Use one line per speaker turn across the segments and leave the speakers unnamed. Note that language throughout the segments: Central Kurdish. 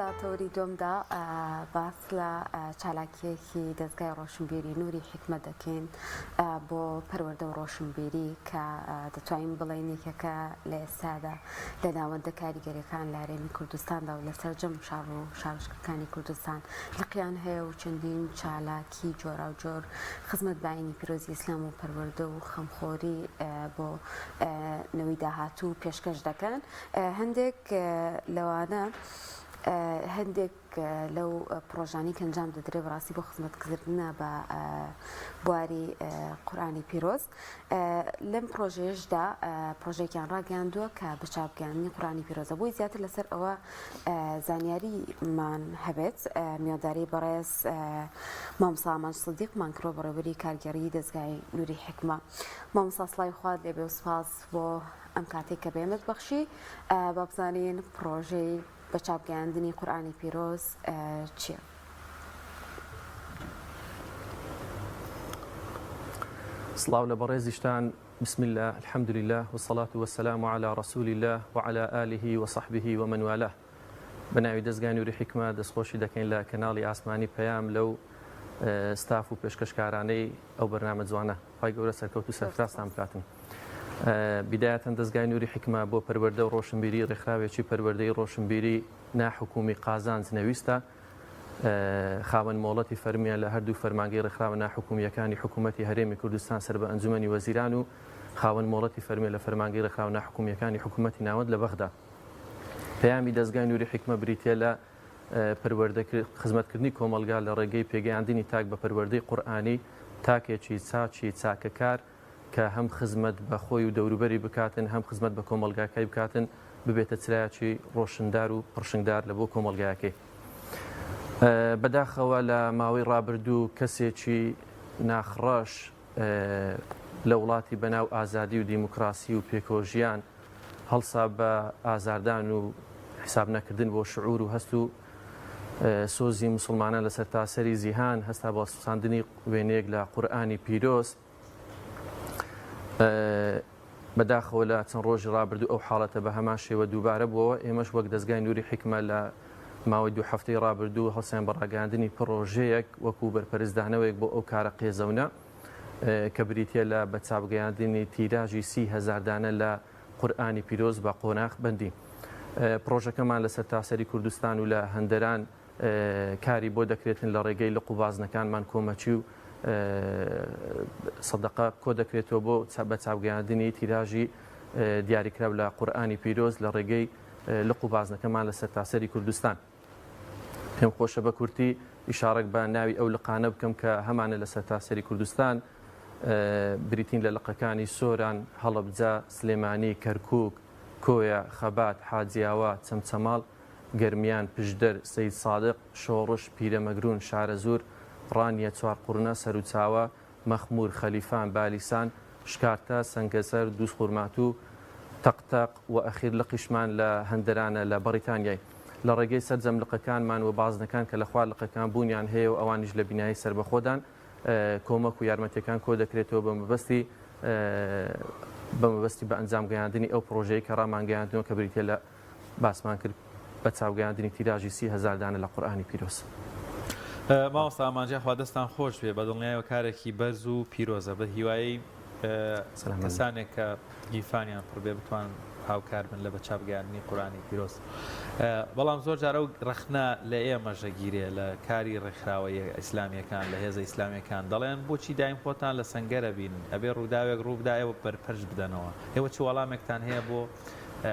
لە تەوەری دووەمدا باس لە چالاکییەکی دەزگای ڕۆشنبیری نوری حیکمەت دەکەین بۆ پەروەردە و ڕۆشنبیری کە دەتوانین بڵێین یەکێکە لە ئێستادا لە ناوەندە کاریگەریەکان لە هەرێمی کوردستاندا و لە سەرجەم شار و شارۆچکەکانی کوردستان لقیان هەیە و چەندین چالاکی جۆراوجۆر خزمەت بە ئاینی پیرۆزی ئیسلام و پەروەردە و خەمخۆری بۆ نەوەی داهاتوو پێشکەش دەکەن. هەندێک لەوانە هەندێک لەو پڕۆژانەی کە ئەنجام دەدرێت بەڕاستی بۆ خزمەتکردنە بە بواری قورئانی پیرۆز لەم پرۆژەیەشدا پرۆژێکیان ڕاگەیاندووە کە بە چاپگەیاندنی قورئانی پیرۆزە بۆی زیاتر لەسەر ئەوە زانیاریمان هەبێت میوانداری بەڕێز مامۆستا ئامانج سدیقمان کردووە بەڕێوەبەری کارگێڕیی دەزگای نوری حیکمە مامۆستا سڵاوی خوات لێبێ و سپاس بۆ ئەم کاتێک کە بێمت بەخشی با بزانین پڕۆژەی بە چاپگەیاندنی قورئانی پیرۆز چییە؟
سڵاو لە بەڕێزیشتان بسم اللە الحمد للە والصلاة والسلام علی رسول اللە وعلی آله وصحبه ومن والاه بە ناوی دەزگای نوری حیکمە دەستخۆشی دەکەین لە کەناڵی ئاسمانی پەیام لەو ستاف و پێشکەشکارانەی ئەو بەرنامە جوانە خوای گەورە سەرکەوتوو سەرفرازتان بکاتن. بیدایەتەن دەزگای نوری حیکمە بۆ پەروەردە و ڕۆشنبیری ڕێکخراوێکی پەروەردەی ڕۆشنبیری ناحکومی قازانج نەویستە، خاوەن مۆڵەتی فەرمییە لە هەردوو فەرمانگەی ڕێکخراوە ناحکومییەکانی حکوومەتی هەرێمی کوردستان سەر بە ئەنجومەنی وەزیران و خاوەن مۆڵەتی فەرمییە لە فەرمانگەی ڕێکخراوە ناحکومییەکانی حکوومەتی ناوەند لە بەغدا. پەیامی دەزگای نوری حیکمە بریتییە لە پەروەردە خزمەتکردنی کۆمەڵگا لە ڕێگەی پێگەیاندنی تاک بە پەروەردەی قورئانی، تاکێکی چاکی چاکەکار کە هەم خزمەت بە خۆی و دەوروبەری بکاتن هەم خزمەت بە کۆمەڵگاکەی بکاتن ببێتە چرایەکی ڕۆشندار و پڕشنگدار لە بۆ کۆمەڵگایەکەی. بەداخەوە لە ماوەی ڕابردوو کەسێکی ناخڕەش لە وڵاتی بەناو ئازادی و دیموکراسی و پێکەوەژیان هەڵسا بە ئازاردان و حیساب نەکردن بۆ شعور و هەست و سۆزی موسڵمانان لە سەرتاسەری جیهان، هەستا بە سوتاندنی وێنەیەک لە قورئانی پیرۆز. بەداخەوە لە چەند ڕۆژی ڕابردوو ئەو حاڵەتە بە هەمان شێوە دووبارە بووەوە، ئێمەش وەک دەزگای نوری حیکمە لە ماوەی دوو هەفتەی ڕابردوو هەڵساین بە ڕاگەیاندنی پڕۆژەیەک وەکو بەرپەرچدانەوەیەک بۆ ئەو کارە قێزەونە کە بریتییە لە بە چاپگەیاندنی تیراژی 30,000 دانە لە قورئانی پیرۆز بە قۆناخ بەندی. پڕۆژەکەمان لە سەرتاسەری کوردستان و لە هەندەران کاری بۆ دەکرێتن لە ڕێگەی لق و بازنەکانمان کۆمەکی و سەدەقە کۆ دەکرێتەوە بۆ بە چاپگەیاندنی تیراژی دیاریکراو لە قورئانی پیرۆز لە ڕێگەی لق و بازنەکەمان لە سەرتاسەری کوردستان. پێم خۆشە بە کورتی ئیشاڕێک بە ناوی ئەو لقانە بکەم کە هەمانە لە سەرتاسەری کوردستان بریتین لە لقەکانی سۆران، هەڵەبجە، سلێمانی، کەرکووک، کۆیە، خەبات، حاجیاوا، چەمچەماڵ، گەرمیان، پشدەر، سەیدسادق، شۆڕش، پیرەمەگرون، شارەزوور، ڕانیە، چوارقوڕنە، سەروچاوە، مەخموور، خەلیفان، بالیسان، شکارتە، سەنگەسەر، دووزخورماتوو، تەق تەق و ئەخیر لقیشمان لە هەندەرانە لە بەڕیتانیای. لە ڕێگەی سەرجەم لقەکانمان و بازنەکان کە لە خوار لقەکان بوونیان هەیە و ئەوانیش لە بینایی سەربەخۆدان، کۆمەک و یارمەتیەکان کۆدەکرێتەوە بە مەبەستی بە مەبەستی بە ئەنجام گەیاندنی ئەو پڕۆژەیە کە ڕامانگەیاندنەوە کە بریتیە لە باسمان کرد بە چاوگەیاندنی تیراژی 30,000 دانە لە قورئانی پیرۆز.
مامۆستا ئامانج یاخوا دەستان خۆش بێ بەدڵنیایەوە کارێکی بەرز و پیرۆزە بە هیوای کەسانێک کە گیرفانیان پڕ بێ بتوان هاوکار بن لە بە چاپ گەیاندنی قورئانی پیرۆز بەڵام زۆر جار ئەو ڕەخنە لە ئێمەش ئەگیرێ لە کاری ڕێکخراوەیە ئیسلامیەکان لە هێزە ئیسلامیەکان دەڵێن بۆچی دایم خۆتان لە سەنگەرە بینن ئەبێ ڕووداوێک ڕووبدا ئێوە بەرپەرچ بدەنەوە ئێوە چ وەڵامێکتان هەیە بۆ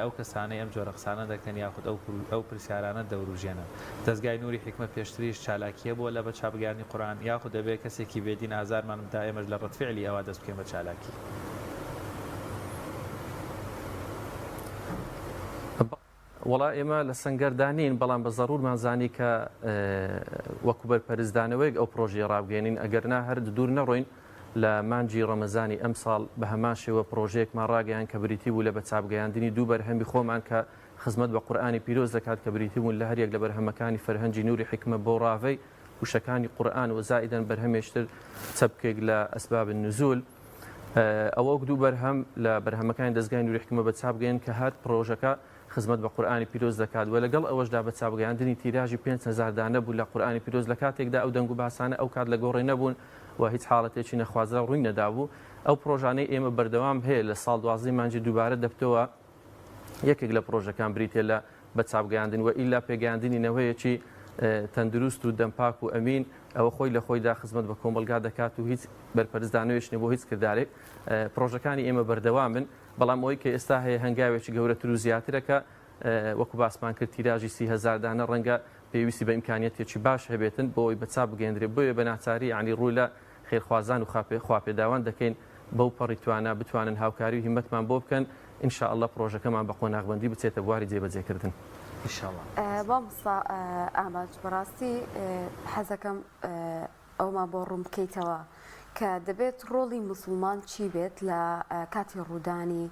ئەو کەسانەی ئەم جۆرە قسانە دەکەن یاخود ئەو ئەو پرسیارانە دەوروژێنن؟ دەزگای نوری حیکمە پێشتریش چالاکی هەبووە لە بە چاپگەیاندنی قورئان یاخود دەبێ کەسێکی بێ دین ئازارمان بدا ئێمەش لە ڕەد فعلی ئەوا دەست بکەین بە چالاکی؟
وەڵا ئێمە لە سەنگەردا نین، بەڵام بە زەڕوورمان زانی کە وەکو بەرپەرچدانەوەیەک ئەو پڕۆژەیە ڕابگەیەنین، ئەگەرنا هەر دوور نەڕۆین لە مانگی ڕەمەزانی ئەمساڵ بە هەمان شێوە پڕۆژەیەکمان ڕاگەیاند کە بریتی بوو لە بە چاپگەیاندنی دوو بەرهەمی خۆمان کە خزمەت بە قورئانی پیرۆز دەکات کە بریتی بوون لە هەریەک لە بەرهەمەکانی فەرهەنگی نوری حیکمە بۆ ڕاڤەی وشەکانی قورئان و زائیدەن بەرهەمێشتر چەپکێک لە اسباب النزول ئەوە وەک دوو بەرهەم لە بەرهەمەکانی دەزگای نوری حیکمە بە چاپ گەیەن کە هەر پڕۆژەکە. خزمەت بە قورئانی پیرۆز دەکات و لەگەڵ ئەوەشدا بە چاپگەیاندنی تیراژی 5000 دانە بوو لە قورئانی پیرۆز لە کاتێکدا ئەو دەنگ و باسانە ئەو کات لە گۆڕێ نەبوون و هیچ حاڵەتێکی نەخوازراو ڕووی نەدابوو. ئەو پڕۆژانەی ئێمە بەردەوام هەیە لە ساڵ دوازدەی مانگی دووبارە دەبتەوە یەکێک لە پڕۆژەکان بریتیە لە بە چاپگەیاندن و ئیلا پێگەیاندنی نەوەیەکی تەندروست و دەمپاک و ئەمین ئەوە خۆی لە خۆیدا خزمەت بە کۆمەڵگا دەکات و هیچ بەرپەرچدانەوەیش نیە بۆ هیچ کردارێک. پڕۆژەکانی ئێمە بەردەوامن بەڵام ئەوەی کە ئێستا هەیە هەنگاوێکی گەورەتر و زیاترە کە وەکو باسمان کرد تیراژی 30هزار دانە ڕەنگە پێویستی بە ئیمکانیەتێکی باش هەبێتن بۆ ئەوەی بە چاپ بگەیەندرێت بۆیە بە ناچاری یانی ڕوو لە خێرخوازان و خواپێداوان دەکەین بەو پەڕی توانا بتوانن هاوکاری و هیمەتمان بۆ بکەن ان شاء اللە پڕۆژەکەمان بە قۆناغبەندی بچێتە بواری جێبەجێکردن.
ان شاء اللە.
مامۆستا ئامانج بەڕاستی حەزەکەم ئەوەمان بۆ ڕوون بکەیتەوە کە دەبێت ڕۆڵی موسڵمان چی بێت لە کاتی ڕوودانی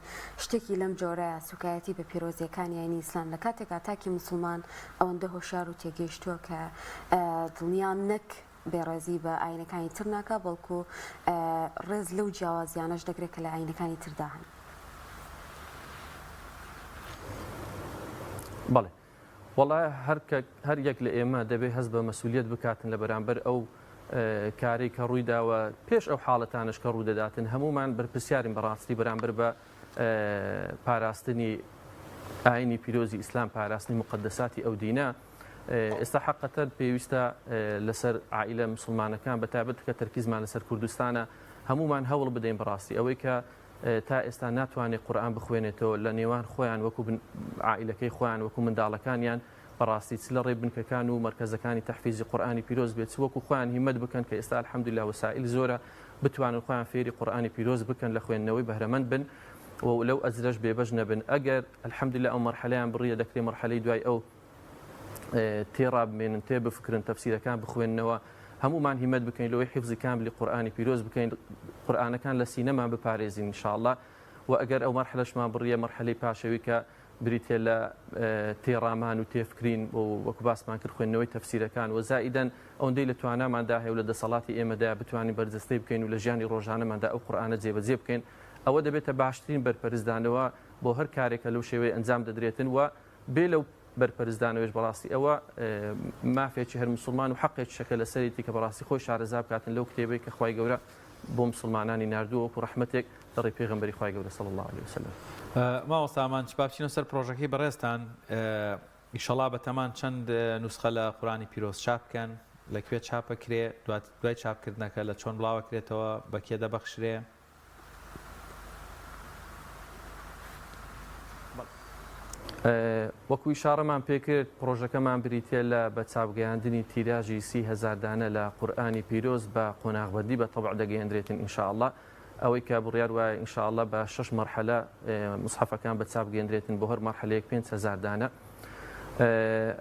شتێکی لەم جۆرە سوکایەتی بە پیرۆزیەکانی ئاینی ئیسلام لە کاتێکا تاکی موسڵمان ئەوەندە هۆشیار و تێگەیشتووە کە دڵنیام نەک بێڕێزی بە ئاینەکانی تر ناکا بەڵکو ڕێز لەو جیاوازیانەش دەگرێت کە لە ئاینەکانی تردا هەن.
بەڵێ وەڵا هەر کە هەر یەک لە ئێمە دەبێ هەست بە مەسولیەت بکاتن لە بەرامبەر ئەو کارەی کە ڕووی داوە پێش ئەو حاڵەتانەش کە ڕوو دەداتن هەمومان بەرپرسیارین بەڕاستی بەرامبەر بە پاراستنی ئاینی پیرۆزی ئیسلام پاراستنی مقدساتی ئەو دینە ئێستا حقەتەن پێویستە لەسەر عائلە مسلمانەکان بە تایبەت کە تەرکیزمان لەسەر کوردستانە هەمومان هەوڵ بدەین بەڕاستی ئەوەی کە تا ئێستا ناتوانێت قورئان بخوێنێتەوە لە نێوان خۆیان وەکو عائیلەکەی خۆیان وەکو منداڵەکانیان بەڕاستی چ لە ڕێی بنکەکان و مەرکەزەکانی تەحفیزی قورئانی پیرۆز بێت چ وەکو خۆیان هیمەت بکەن کە ئێستا الحمدللە وەسائیل زۆرە بتوانن خۆیان فێری قورئانی پیرۆز بکەن لە خوێندنەوەی بەهرەمەند بن و لەو ئەجرەش بێبەش نەبن ئەگەر الحمدللە ئەو مەرحەلەیان بڕیە دەکرێ مەرحەلەی دوای ئەو تێڕابمێنن، تێبفکرن، تەفسیرەکان بخوێننەوە، هەموومان هیمەت بکەین لەوەی حیفزی کاملی قورئانی پیرۆز بکەین، قورئانەکان لە سینەمان بپارێزین ان شاء اللە، وە ئەگەر ئەو مەرحەلەشمان بڕیە مەرحەلەی پاشەوی کە بریتیە لە تێڕامان و تێفکرین و وەکو باسمان کرد خوێندنەوەی تەفسیرەکان وە زائیدەن ئەوەندەی لە تواناماندا هەیە و لە دەسەڵاتی ئێمەدایە بتوانین بەرجەستەی بکەین و لە ژیانی ڕۆژانەماندا ئەو قورئانە جێبەجێ بکەین ئەوە دەبێتە باشترین بەرپەرچدانەوە بۆ هەر کارێک کە لەو شێوەیە ئەنجام دەدرێتن وە بێ لەو بەرپەرچدانەوەیش بەڕاستی ئەوە مافێکی هەر مسوڵمان و حەقێکیشە کە لەسەرێتی کە بەڕاستی خۆی شارەزا بکاتن لەو کتێبەی کە خوای گەورە بۆ مسوڵمانانی ناردووە وەکو ڕەحمەتێک لە ڕێی پێغەمبەری خوای گەورە صلی اللە علیە وسلم.
مامۆستا ئامانج با بچینە سەر پڕۆژەکەی بەڕێزتان ئیشەڵا بەتەمان چەند نوسخە لە قورئانی پیرۆز چاپ بکەن لە کوێ چاپ ئەکرێ دوای چاپکردنەکە لە چۆن بڵاوەکرێتەوە بە کێ دەبەخشرێ؟
وەکو ئیشاڕەمان پێکرد پڕۆژەکەمان بریتیە لە بە چاپگەیاندنی تیراژی 30هزار دانە لە قورئانی پیرۆز بە قۆناغبەندی بە تەبع دەگەیەندرێتن ان شاء اللە ئەوەی کە بڕیار وایە ان شاء اللە بە شەش مەرحەلە مصحفەکان بە چاپ گەیەندرێتن بۆ هەر مەرحەلەیەک 5000 دانە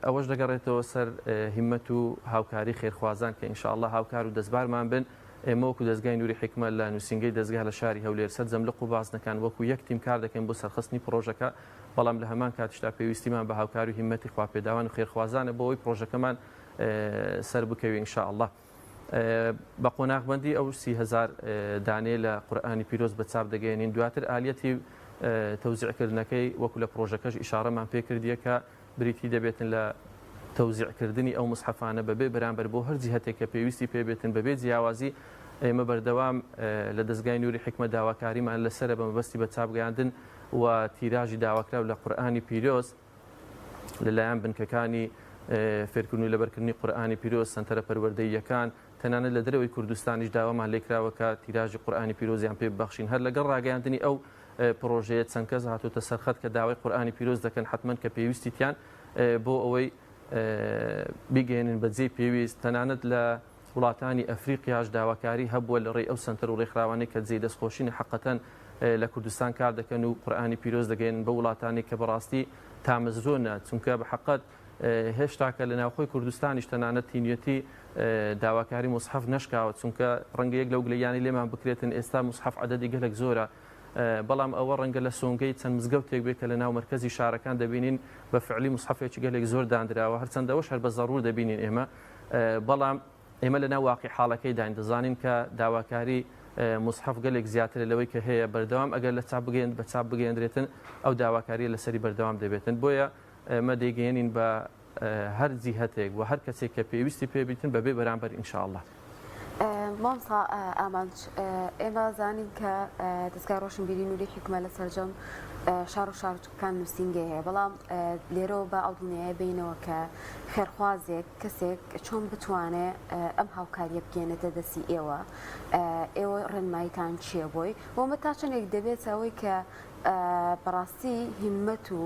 ئەوەش دەگەڕێتەوە سەر هیمەت و هاوکاری خێرخوازان کە ان شاء اللە هاوکار و دەستبارمان بن ئێمە وەکو دەزگای نوری حیکمە لە نووسینگەی دەزگا لە شاری هەولێر سەرجەم لق و بازنەکان وەکو یەک تیم کار دەکەین بۆ سەرخستنی پڕۆژەکە، بەڵام لە هەمان کاتیشدا پێویستیمان بە هاوکاری و هیممەتی خواپێداوان و خێرخوازانە بۆ ئەوەی پڕۆژەکەمان سەربکەوێ ان شاء اللە. بە قۆناغبەندی ئەو 30هزار دانەیە لە قورئانی پیرۆز بە چاپ دەگەیەنین، دواتر ئالیەتی تەوزیعکردنەکەی وەکو لە پڕۆژەکەش ئیشاڕەمان پێکردیە کە بریتی دەبێتن لە تەوزیع کردنی ئەو موسحەفانە بەبێ بەرامبەر بۆ هەر جیهەتێک کە پێویستی پێ بێتن بەبێ جیاوازی، ئێمە بەردەوام لە دەزگای نوری حیکمە داواکاریمان لەسەرە بە مەبەستی بە چاپ گەیاندن و تیراژی داواکراو لە قورئانی پیرۆز لەلایەن بنکەکانی فێرکردن و لەبەرکردنی قورئانی پیرۆز، سەنتەرە پەروەردەییەکان، تەنانەت لە دەرەوەی کوردستانیش داوامان لێکراوە کە تیراژی قورئانی پیرۆزیان پێ ببەخشین. هەر لەگەڵ ڕاگەیاندنی ئەو پڕۆژەیە چەند کەس هاتۆتە سەر خەت کە داوای قورئانی پیرۆز دەکەن حەتمەن کە پێویستیتیان بۆ ئەوەی بیگەیەنن بە جێی پێویست. تەنانەت لە وڵاتانی ئەفریقیاش داواکاری هەبووە لە ڕێی ئەو سەنتەر و ڕێکخراوانەی کە جێی دەستخۆشینە حەقەتەن لە کوردستان کار دەکەن و قورئانی پیرۆز دەگەیەنن بەو وڵاتانەی کە بەڕاستی تامەزرۆنە چونکە بە حەقەت هێشتاکە لە ناوخۆی کوردستانیش تەنانەت تینوێتی داواکاری موسحەف نەشکاوە، چونکە ڕەنگە یەک لەو گلەییانەی لێمان بکرێتن ئێستا موسحەف عەدەدی گەلەک زۆرە، بەڵام ئەوە ڕەنگە لە سۆنگەی چەند مزگەوتێک بێت کە لە ناو مەرکەزی شارەکان دەبینین بە فعلی موسحەفێکی گەلێک زۆر داندراوە، هەرچەندە ئەوەش هەر بە زەڕوور دەبینین ئێمە، بەڵام ئێمە لە ناو واقیع حاڵەکەیداین دەزانین کە داواکاری. موسحەف گەلێک زیاترە لەوەی کە هەیە بەردەوام ئەگەر لە چاپ بگەیەن بە چاپ بگەیەندرێتن ئەو داواکاریە لەسەری بەردەوام دەبێتن بۆیە ئێمە دەیگەیەنین بە هەر جیهەتێک و هەر کەسێک کە پێویستی پێ بیتن بەبێ بەرامبەر ان شاء اللە.
مامۆستا ئامانج ئێمە زانین کە دەزگای ڕۆشنبیری نوری حیکمە لە سەرجەم شار و شارۆچکەکان نووسینگەی هەیە بەڵام لێرەوە با ئەو دڵنیایە بینەوە کە خێرخوازێک کەسێک چۆن بتوانێ ئەم هاوکاریە بگەێنێتە دەستی ئێوە ئێوە ڕێنماییتان چییە بۆی بۆ مە تا چەندێک دەبێتە ئەوەی کە بەڕاستی هیممەت و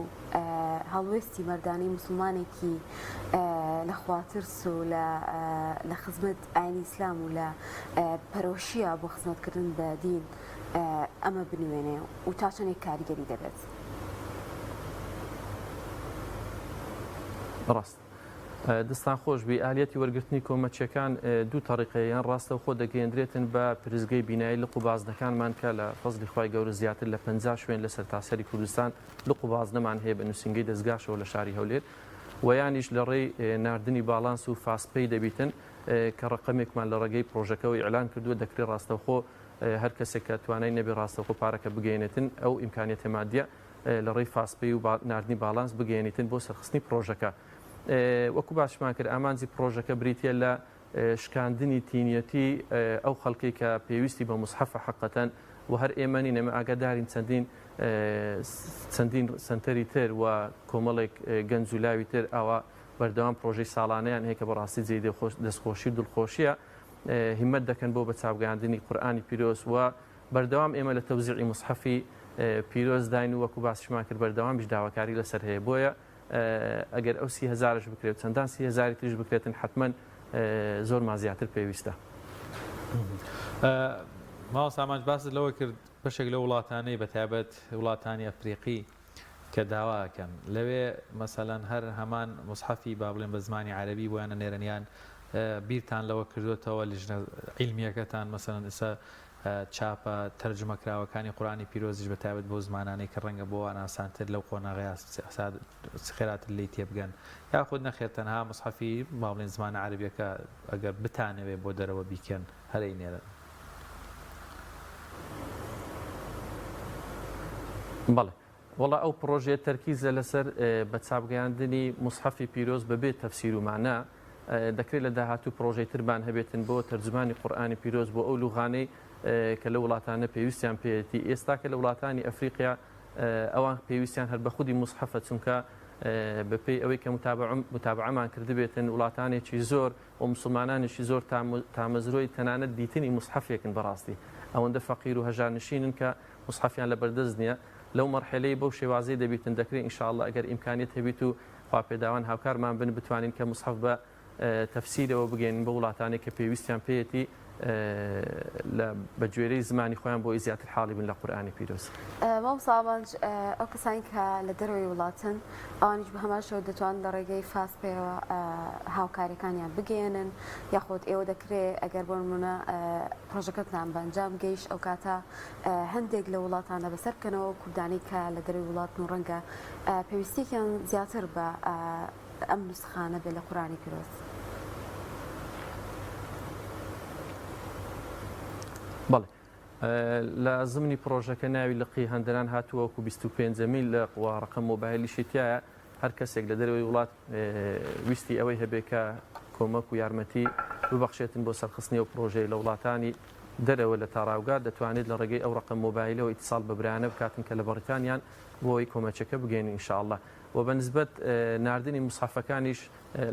هەڵوێستی مەردانەی موسڵمانێکی لە خواترس و لە خزمەت ئاینی ئیسلام و لە پەرۆشیە بۆ خزمەتکردن بە دین ئەمە بنوێنێ و تا چەندێک کاریگەری دەبێت؟
ڕاست. دەستان خۆش بی. ئالیەتی وەرگرتنی کۆمەکیەکان دوو تەڕیقەیە یان ڕاستەوخۆ دەگەیەندرێتن بە پرسگەی بینایی لق و بازنەکانمان کە لە فەزلی خوای گەورە زیاتر لە 50 شوێن لە سەرتاسەری کوردستان لق و بازنەمان هەیە بە نووسینگەی دەزگاشەوە لە شاری هەولێر و یانیش لە ڕێی ناردنی باڵانس و فاست پەی دەبیتن کە ڕەقەمێکمان لە ڕێگەی پڕۆژەکەوە ئیعلان کردووە دەکرێت ڕاستەوخۆ هەر کەسێک کە توانای نەبێ ڕاستەوخۆ پارەکە بگەیەنێتن ئەو ئیمکانیەتە مادیە لە ڕێی فاست پەی و ناردنی باڵانس بگەیەنیتن بۆ سەرخستنی پڕۆژەکە. وەکو باسیشمان کرد ئامانجی پڕۆژەکە بریتییە لە شکاندنی تینیەتی ئەو خەڵکەی کە پێویستی بە موسحەفە حەقەتەن و هەر ئێمە نین ئێمە ئاگادارین چەندین چەندین سەنتەری تر و کۆمەڵێک گەنج و لاوی تر ئاوا بەردەوام پڕۆژەی ساڵانەیان هەیە کە بەڕاستی جێی دەستخۆشی و دڵخۆشیە هیمەت دەکەن بۆ بە چاپگەیاندنی قورئانی پیرۆز و بەردەوام ئێمە لە تەوزیعی موسحەفی پیرۆز داین و وەکو باسیشمان کرد بەردەوامیش داواکاری لەسەر هەیە بۆیە ئەگەر ئەو سی هەزارەش بکرێت و چەندان سی هەزاری تریش بکرێتن حەتمەن زۆرمان زیاتر پێویستە.
مامۆستا ئامانج باست لەوە کرد بەشێک لەو وڵاتانەی بەتایبەت وڵاتانی ئەفریقی کە داوا ئەکەن لەوێ مەسەلەن هەر هەمان موسحەفی با بڵێن بە زمانی عەرەبی بۆیان ئەنێرن یان بیرتان لەوە کردۆتەوە لیژنە عیلمیەکەتان مەسەلەن ئێستا چاپە تەرجومە کراوەکانی قورئانی پیرۆزیش بە تایبەت بەو زمانانەی کە ڕەنگە بۆ وان ئاسانتر لەو قۆناغەیا خێراتر لێی تێبگەن یاخود نەخێر تەنها موسحەفی با بڵێن زمانە عەرەبیەکە ئەگەر بتانەوێ بۆ دەرەوە بیکەن هەر ئەینێرن.
بەڵێ وەڵا ئەو پڕۆژەیە تەرکیزە لەسەر بە چاپ گەیاندنی موسحەفی پیرۆز بەبێ تەفسیر و مانا، دەکرێت لە داهاتوو پڕۆژەی ترمان هەبێتن بۆ تەرجومانی قورئانی پیرۆز بۆ ئەو لوغانەی کە لە وڵاتانە پێویستیان پێیەتی ئێستا کە لە وڵاتانی ئەفریقیا ئەوان پێویستیان هەر بە خودی موسحەفە چونکە بەپێی ئەوەی کە متابعەمان کردبێتن وڵاتانێکی زۆر و موسڵمانانێکی زۆر تامەزرۆی تەنانەت دیتنی موسحەفێکن بەڕاستی ئەوەندە فەقیر و هەژارنشینن کە موسحەفیان لەبەردەست نیە لەو مەرحەلەی بەو شێوازەی دەبیتن دەکرێ ان شاء اللە ئەگەر ئیمکانیەت هەبیت و خواپێداوان هاوکارمان بن بتوانین کە موسحەف بە تەفسیرەوە بگەینن بۆ وڵاتانێک کە پێویستیان پێیەتی لە بە گوێرەی زمانی خۆیان بۆی زیاتر حاڵی بن لە قورئانی پیرۆز.
مامۆستا ئامانج ئەو کەسانی کە لە دەرەوەی وڵاتن ئەوانیش بە هەمان شێوە دەتوانن لە ڕێگەی فاست پەیەوە هاوکاریەکانیان بگەیەنن یاخود ئێوە دەکرێ ئەگەر بۆ نمونە پرۆژەکەتان بە ئەنجام گەیشت ئەو کاتە هەندێک لە وڵاتانە بەسەر بکەنەوە ئەو کوردانەی کە لە دەرەوەی وڵاتن و ڕەنگە پێویستیەکیان زیاتر بە ئەم نوسخانە بێ لە قورئانی پیرۆز.
بەڵێ لە زمنی پڕۆژەکە ناوی لقی هەندەران هاتووە وەکو 25 مین لق و ڕقم مۆبایلیشی تایە هەر کەسێک لە دەرەوەی وڵات ویستی ئەوەی هەبێ کە کۆمەک و یارمەتی ببەخشێتن بۆ سەرخستنی ئەو پڕۆژەیە لە وڵاتانی دەرەوە لە تاراوگا دەتوانێت لە ڕێگەی ئەو ڕەقەم مۆبایلەوە ئیتساڵ بە برایانە بکاتن کە لە بەڕیتانیان بۆ ئەوەی کۆمەکەکە بگەینن ان شاء اللە وە بە نسبەت ناردنی موسحەفەکانیش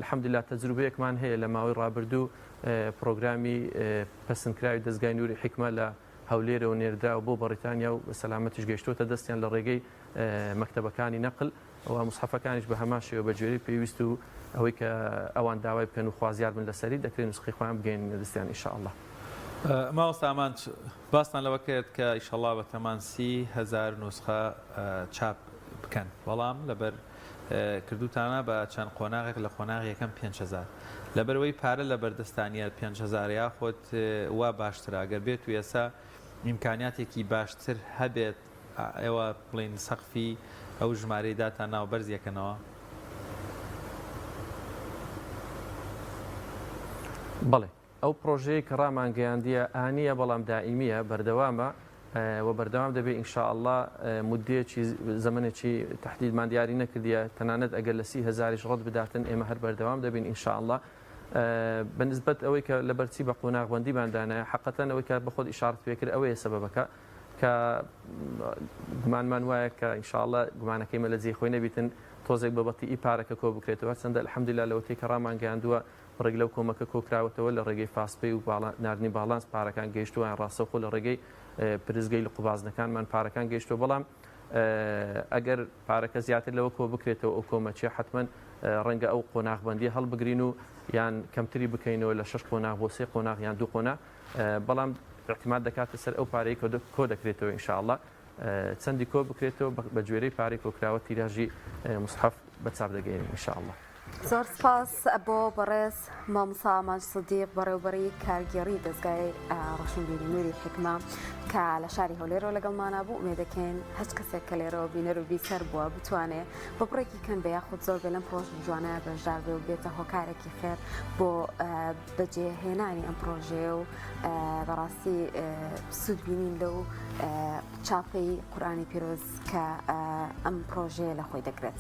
الحمدللە تەجروبەیەکمان هەیە لە ماوەی ڕابردوو پڕۆگرامی پەسندکراوی دەزگای نوری حیکمە لە هەولێرەوە نێردراوە بۆ بەڕیتانیا و بە سەلامەتیش گەیشتۆتە دەستیان لە ڕێگەی مەکتەبەکانی نەقل و موسحەفەکانیش بە هەمان شێوە بە گوێرەی پێویست و ئەوەی کە ئەوان داوای بکەن و خوازیار بن لەسەری دەکرێت نوسخەی خۆیان بگەیەننە دەستیان ان شاء اللە.
مامۆستا ئامانج باستان لەوە کرد کە ئیشەڵا بەتەمان 30هەزار نوسخە چاپ بکەن بەڵام لەبەر کردوتانە بە چەند قۆناغێک لە قۆناغی یەکەم 5000 لەبەرئەوەی پارە لەبەردەستان نیە 5000 یاخود وا باشترە گەر بێت و ئێستا ئیمکانیاتێکی باشتر هەبێت ئێوە بڵێن سەقفی ئەو ژمارەی داتان ناوە بەرز یەکەنەوە؟
بەڵێ. ئەو پڕۆژەیەی کە ڕامانگەیاندیە ئانییە بەڵام دائیمییە، بەردەوامە و بەردەوام دەبێت ان شاء اللە، موددەیەکی زەمەنێکی تەحدیدمان دیاری نەکردیە، تەنانەت ئەگەر لە سی هەزاریش ڕەت بداتن ئێمە هەر بەردەوام دەبین ان شاء اللە. بە نسبەت ئەوەی کە لەبەرچی بە قۆناغبەندیمان دانایە، حەقەتەن ئەوەی کە بەخۆت ئیشاڕەت پێکرد ئەوەیە سەبەبەکە کە گومانمان وایە کە ان شاء اللە گومانەکەی مە لە جێی خۆی نەبیتن تۆزێک بە بەتیئی پارەکە کۆ بکرێتەوە، هەرچەندە الحمدللە لەوەتەی کە ڕامانگەیاندووە بڕێک لەو کۆمەکە کۆکراوەتەوە لە ڕێگەی FastPay و ناردنی باڵانس پارەکان گەیشتووە یان ڕاستەوخۆ لە ڕێگەی پرسگەی لقوبازنەکانمان پارەکان گەیشتووە بەڵام ئەگەر پارەکە زیاتر لەوە کۆ بکرێتەوە ئەو کۆمەچیە حتمما ڕەنگە ئەو قۆناغبندی هەڵبگرین و یان کەمتری بکەینەوە لە شش قۆناغ بۆ سێ قۆناغ یان دوو قۆناغ بەڵام اعتماد دەکاتە سەر ئەو پارەی کۆ دەکرێتەوە ئینشاءاللە چەندی کۆ بکرێتەوە بە گوێرەی پارەی کۆکراوە تیراژی موسحەف بە چاپ دەگەیەنین ان شاء اللە.
زۆر سپاس بۆ بەڕێز مامۆستا ئامانج سدیق بەڕێوبەری کارگێڕی دەزگای ڕۆشنبیری نوری حیکمە کە لە شاری هەولێرەوە لەگەڵمانا بوو ئومێدەکەین هەچ کەسێک کە لێرەوە بینەر و بیسەر بووە بتوانێ بە بڕێکی کەم بێ یاخود زۆر بێ لەم پرۆژە جوانە بەشدار بێ و بێتە هۆکارێکی خێر بۆ بەجێهێنانی ئەم پرۆژەیە و بەڕاستی سوود بینین لەو چاپەی قورئانی پیرۆز کە ئەم پرۆژەیە لە خۆی دەگرێت.